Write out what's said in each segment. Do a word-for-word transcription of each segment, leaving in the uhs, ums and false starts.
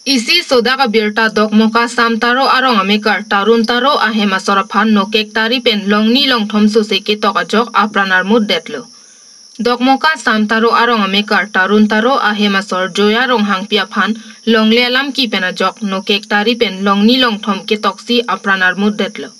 Isi sodak abirta Dokmoka Samtaro arong amekar Tarun Taro ahem asor aphan nokek tari pen longni longthom sose ketok ajok apran armut detlo. Dokmoka Samtaro arong amekar Tarun Taro ahem asor Joya Ronghangpi aphan longle alam kipen ajok nokek tari pen longni longthom ketoksi apran armut detlo.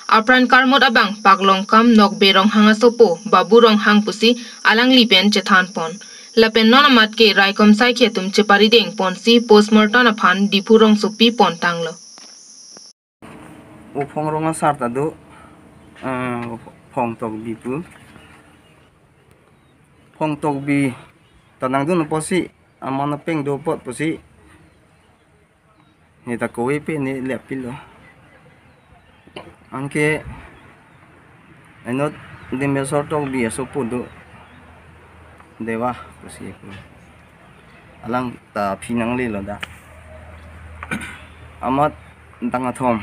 Apran karmut abang paklongkam Nokbe Ronghang asopo Babu Ronghang pusi alangli pen chethan pon. Lapen non amat ke raikom saikhi atum cheparideng ponsi postmortem aphan Diphu rongsopi pon tanglo. Uphong rong asar ta do, eh, Phong Tokbi pu. Phong Tokbi ta nangdun apotsi, aman apeng do apot pusi. Ne ta kove pe ne lepilo. Anke, enot Dimbeswar Tokbi asopo do. Dewa pusi pu. Alang ta aphi nanglelo da. Amat tang athom.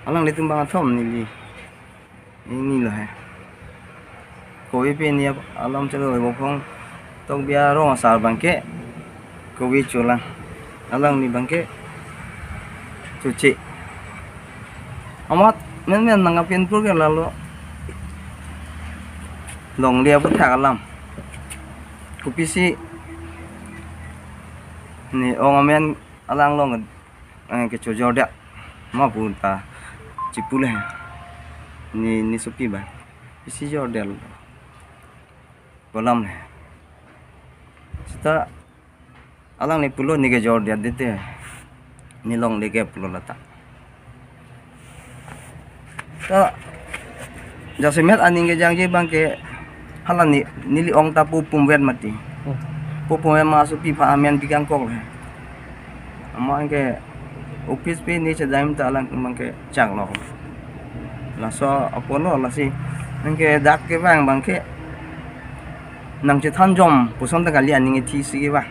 Alanglitum bang athom neli. Ini lo he. Kove pe ne alam chelo Phong Tokbi arong asar abangke kove cholang. Alangli abangke choche. Amat menmen nang apin pur ke lalo longle aputhak alam. Kopisi ne ong amen alang long, eh, kechojordet ma pu ta chipule. Ne, ne sopi ba. Isi jordet kolam le. Seta alangli pulo ne kejordet dete. Ne longle ke pulo lata. Ta jasemet aning kejangje abangke hala ne, neli ong ta pu pumvet mati. Hmm. Pu pumvet ma asopi aphan amen pikangkok le. Amat anke office pe ne chedam ta alang abangke chaklo. Laso apotlo lasi. Anke dak kevang abangke nang chethan jom puson ta kali aning ithisi kevang.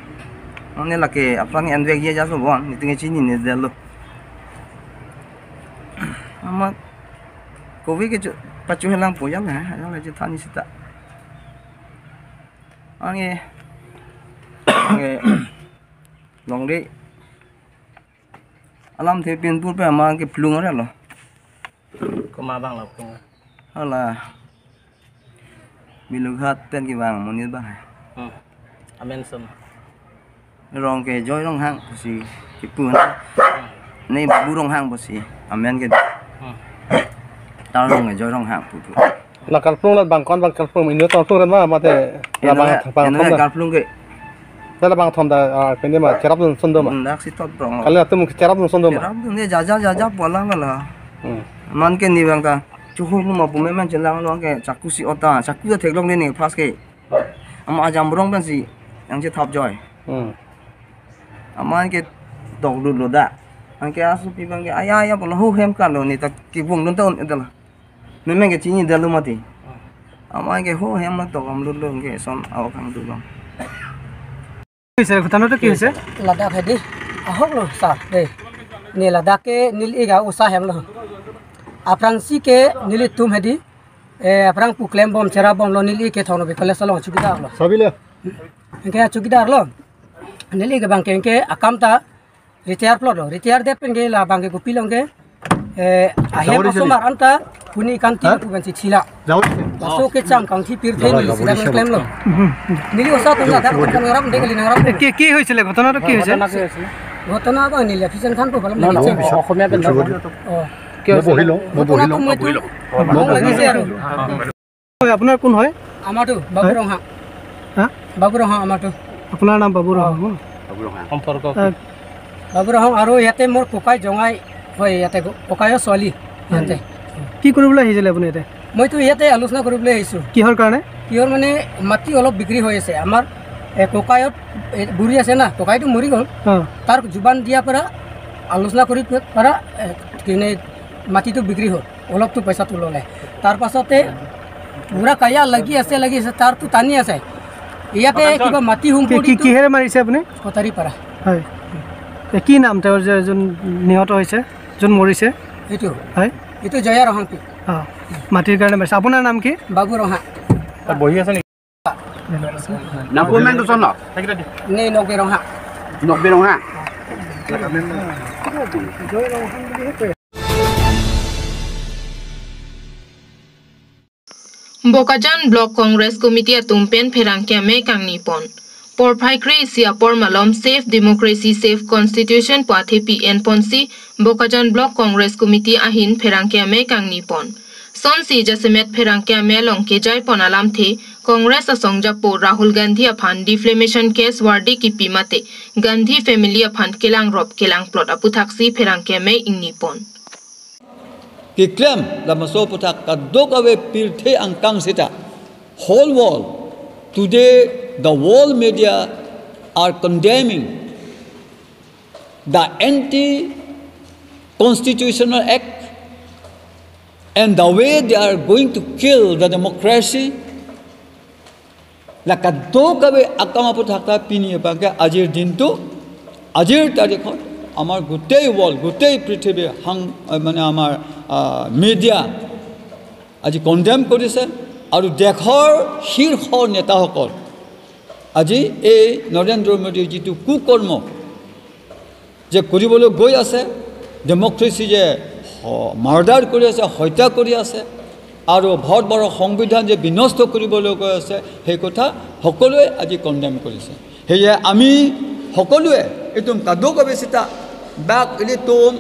Anke lake apran envek ye jaso bon, niting chinine detlo. Amat kove ke chu, pachu helang po jala, jala chethan seta. Anke, anke, longle. Alamthe pin pur pe amat ke plung arlo. Komat abang lo plung? Hala Bilughat pen kevang monit abang. Hmm. Amen sum. Rong ke Joy Ronghang pusi kipu na. Hmm. Ne Babu Ronghang pusi amen ke. Hmm. Tarong ke Joy Ronghang pupu. La karplung la bang kon bang karplung, inut karplung ran ma mate la bang thang pang eno thom da. Karplung ke. La bang thom da, ah, pende ma cherap dun son do ma. Hmm, dak si tot prong lo. Kali atum cherap dun son do ma. Cherap dun ne jaja jaja pola mala. Hmm. Amat ke ne abang ta chuhui lu ma pu memen chelang lo ke chaku si ota, chaku ta theklong ne ne pas ke. Amat ajam rong pensi nang chethap joi. Hmm. Amat ke tok dun lo da. Anke asopi abangke aya aya pulo ho hem kalo ne ta kevung dun ta un etala. Memen ke chini detlo mati. Amat ke ho hem ma tok am lo lo ke son aw kang dun lo. কি হৈছে? ঘটনাটো কি হৈছে? লাডাখ হেদি আহক লো ছাৰ দেই। নে লাডাখ কে neli ik a-osa hem lo. Aphrangsi ke nelitum hedi, eh, aphrang pu klembom cherapbomlo, neli ik ke Thong Nokbe College along chowkidar lo. Sabi le. Anke chowkidar lo. Neli ik abangke anke akam ta retire plot lo. Retire det pen ke la abangke kopi long ke, eh, ahem asomar anta puni kanti pu pensi thila. Laso kecham kangthi pirthe neli sida klem lo. Neli osa atum ladak kan ngarap de kali ngarap. এ, কি, কি হৈছিলে? ঘটনাটো কি হৈছে? ঘটনা কি হৈছিলে? ঘটনা abang neli aphi chen than pu balam neli chen. Asamiya pen অ। কি মই হৈছিলে? বহি লওঁ, মই বহি লওঁ। মই বহি লওঁ। হয়, আপোনাৰ কোন হয়? আমাৰতো বাবু ৰংহাং। হা? বাবু ৰংহাং আমাৰতো। আপোনাৰ নাম বাবু ৰংহাং ন? সম্পৰ্ক এ, বাবু ৰংহাং আৰু ইয়াতে মোৰ ককাই জঙাই হয়, ইয়াতে ক-, ককাইৰ ছোৱালী ইয়াতে। কি কৰিবলৈ আহিছিলে আপুনি ইয়াতে? মইতো ইয়াতে আলোচনা কৰিবলৈ আহিছোঁ। কিহৰ কাৰণে? কিহৰ মানে মাটি অলপ বিক্ৰী হৈ আছে। আমাৰ, এ, ককায়ত, এ, বুঢ়ী আছে না, ককাইটো মৰি গ'ল। অ। তাৰ জুবান দিয়াৰ পৰা আলোচনা কৰি পৰা, এ, কিনে মাটিটো বিক্ৰী হ'ল। অলপতো পইচাটো ল'লে। তাৰ পাছতে বুঢ়া কায়া লাগি আছে, লাগি আছে, তাৰতো টানি আছে। ইয়াতে কিবা মাটি কি, কি, সম্পত্তিটো কিহেৰে মাৰিছে আপুনি? কটাৰী পাৰা। হয়। এ, কি নাম তেওঁৰ যে যোন নিহত হৈছে, যোন মৰিছে? এইটো। হয়। এইটো জয়া ৰংহাংপি। অ, মাটিৰ কাৰণে মাৰিছে। আপোনাৰ নাম কি? বাবু ৰংহাং। তাত বহি আছে নেকি? নাম কোন নাম দুজন ন? নে নকবে ৰংহাং। নকবে Ronghang. Bokajan Block Congress Committee atum pen pherangke amei kangni pon. Porphai kre-isi apor malom Save Democracy, Save Constitution pu athepi enponsi Bokajan Block Congress Committee ahin pherangke amei kangni pon. Sonsi jasemet pherangke amei along kejai pon alamthe Congress asong japo Rahul Gandhi aphan defamation case wardi kipi mate Gandhi family aphan kelangrop kelangplot aputhaksi pherangke amei ingni pon. Keklem labangso aputhak kadokave pirthe angkang seta whole world, today the world media are condemning the anti-constitutional act and the way they are going to kill the democracy. La kadokave akam aputhak ta pini abangke ajir din tu, ajir tarikhot amar gutei world, gutei prithibi hang, eh, mane amar, ah, media aji condemn korise, aru dekhor shirkho neta hokol aji ei Narendra Modi jitu kukormo je কৰিবলৈ গৈ আছে, democracy যে হ- murder কৰি আছে, হত্যা কৰি আছে, আৰু ভাৰতবৰ্ষৰ সংবিধান যে বিনষ্ট কৰিবলৈ গৈ আছে, সেই কথা সকলোৱে আজি কণ্ডেম কৰিছে। সেয়ে আমি সকলোৱে একদম kadokave seta bak ilitum,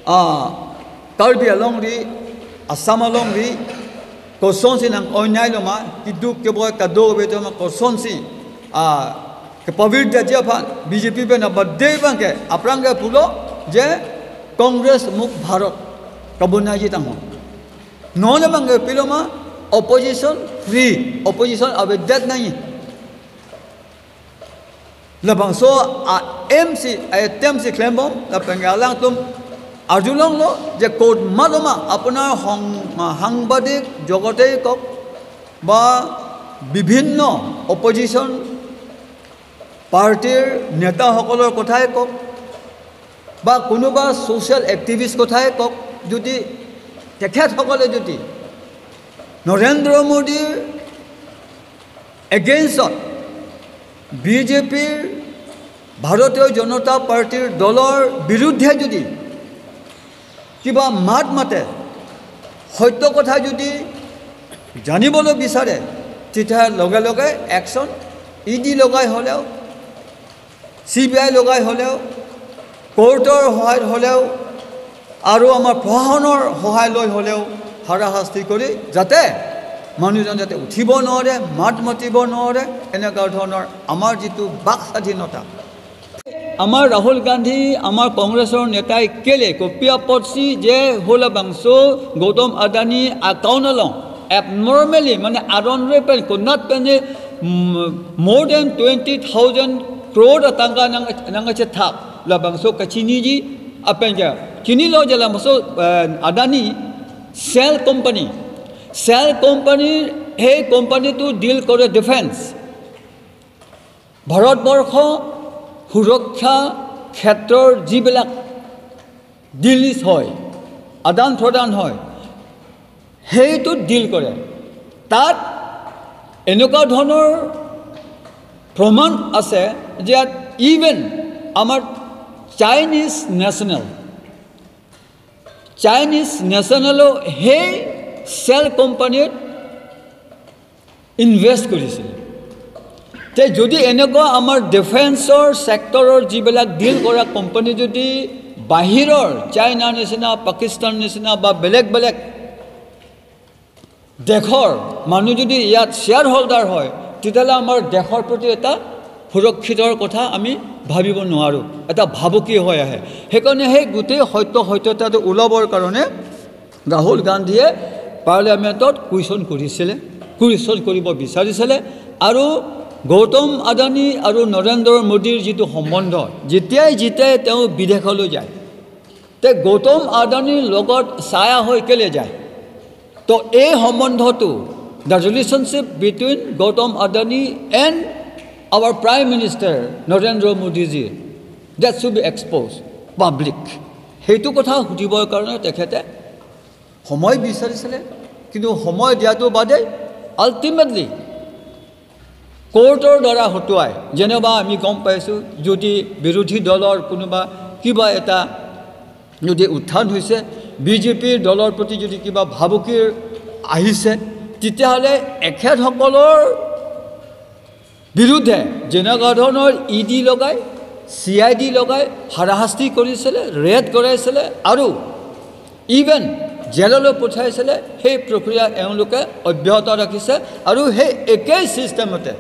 ah, Karbi alongri, Assam alongri, kosonsi nang-oinai loma, kiduk keboi kadokave atum kosonsi, ah, kepavir daji aphan, B J P pen abade abangke, aphrang ke pulo, je Congress Mukt Bharat kabonai ji tangho. Non abangke piloma, opposition free, opposition avedet nahi. Labangso a-M C, a-attempt si klembom, lapen alangtum arjulonglo, je court maloma, আপোনাৰ সং- সাংবাদিক জগতেই কওক, বা বিভিন্ন opposition partyৰ নেতাসকলৰ কথাই কওক, বা কোনোবা social activist কথাই কওক, যদি তেখেতসকলে যদি নৰেন্দ্ৰ মোদীৰ againstত, B J Pৰ, ভাৰতীয় জনতা পাৰ্টীৰ দলৰ বিৰুদ্ধে যদি কিবা মাত মাতে, সত্য কথা যদি জানিবলৈ বিচাৰে, তেতিয়া লগে লগে action, E D লগাই হ'লেও, C B I লগাই হ'লেও, কোৰ্টৰ সহায়ত হ'লেও, আৰু আমাৰ প্ৰশাসনৰ সহায় লৈ হ'লেও হাৰাশাস্তি কৰি যাতে মানুহজন যাতে উঠিব নোৱাৰে, মাত মাতিব নোৱাৰে, এনেকুৱা ধৰণৰ আমাৰ যিটো বাক স্বাধীনতা। আমাৰ ৰাহুল গান্ধী, আমাৰ কংগ্ৰেছৰ নেতাই কেলে কপিয়া পটছি যে হ'ল বাংছো গৌতম আদানী account along abnormally, মানে আদনৰে পেন কোনাত পেনে, উম, more than twenty thousand crore atangka nang, nangkachethap labangso kachiniji apenja. Chinilo je labangso, eh, Adani Shell Company, Shell Company, সেই কোম্পানীটো ডিল কৰে ডিফেন্স। ভাৰতবৰ্ষ সুৰক্ষা ক্ষেত্ৰৰ যিবিলাক ডিলিজ হয়, আদান প্ৰদান হয়, সেইটো ডিল কৰে। তাত এনেকুৱা ধৰণৰ প্ৰমাণ আছে যে ইয়াত ইভেন আমাৰ চাইনিজ নেশ্যনেল, চাইনিজ নেশ্যনেলো সেই শ্বেল কোম্পানীত ইনভেষ্ট কৰিছিল। তে যদি এনেকুৱা আমাৰ ডিফেন্সৰ ছেক্টৰৰ যিবিলাক ডিল কৰা কোম্পানী যদি বাহিৰৰ চাইনা নিচিনা, পাকিস্তান নিচিনা বা বেলেগ বেলেগ দেশৰ মানুহ যদি ইয়াত শ্বেয়াৰ হোল্ডাৰ হয়, তেতিয়াহ'লে আমাৰ দেশৰ প্ৰতি এটা সুৰক্ষিতৰ কথা আমি ভাবিব নোৱাৰোঁ, এটা ভাবুকি হৈ আহে। সেইকাৰণে সেই গোটেই সত্য সত্যতাটো ওলাবৰ কাৰণে ৰাহুল গান্ধীয়ে পাৰ্লিয়ামেণ্টত কুৱেশ্যন কৰিছিলে, কুৱেশ্যন কৰিব বিচাৰিছিলে। আৰু গৌতম আদানী আৰু নৰেন্দ্ৰ মোদীৰ যিটো সম্বন্ধ, যেতিয়াই যেতিয়াই তেওঁ বিদেশলৈ যায়, তে গৌতম আদানীৰ লগত ছায়া হৈ কেলে যায়? তো এই সম্বন্ধটো, the relationship between Gautam Adani and our Prime Minister Narendra Modi ji, that should be exposed public। সেইটো কথা সুধিবৰ কাৰণে তেখেতে সময় বিচাৰিছিলে, কিন্তু সময় দিয়াটো বাদেই আল্টিমেটলি কোৰ্টৰ দ্বাৰা হতুৱাই, যেনিবা আমি গম পাইছো, যদি বিৰোধী দলৰ কোনোবা কিবা এটা যদি উত্থান হৈছে, বিজেপিৰ দলৰ প্ৰতি যদি কিবা ভাবুকিৰ আহিছে, তেতিয়াহ'লে এখেতসকলৰ বিৰুদ্ধে যেনেকুৱা ধৰণৰ ই ডি লগাই, চি আই ডি লগাই হাৰাশাস্তি কৰিছিলে, ৰেড কৰাইছিলে আৰু ইভেন জেললৈ পঠাইছিলে। সেই প্ৰক্ৰিয়া এওঁলোকে অব্যাহত ৰাখিছে আৰু সেই একেই চিষ্টেমতে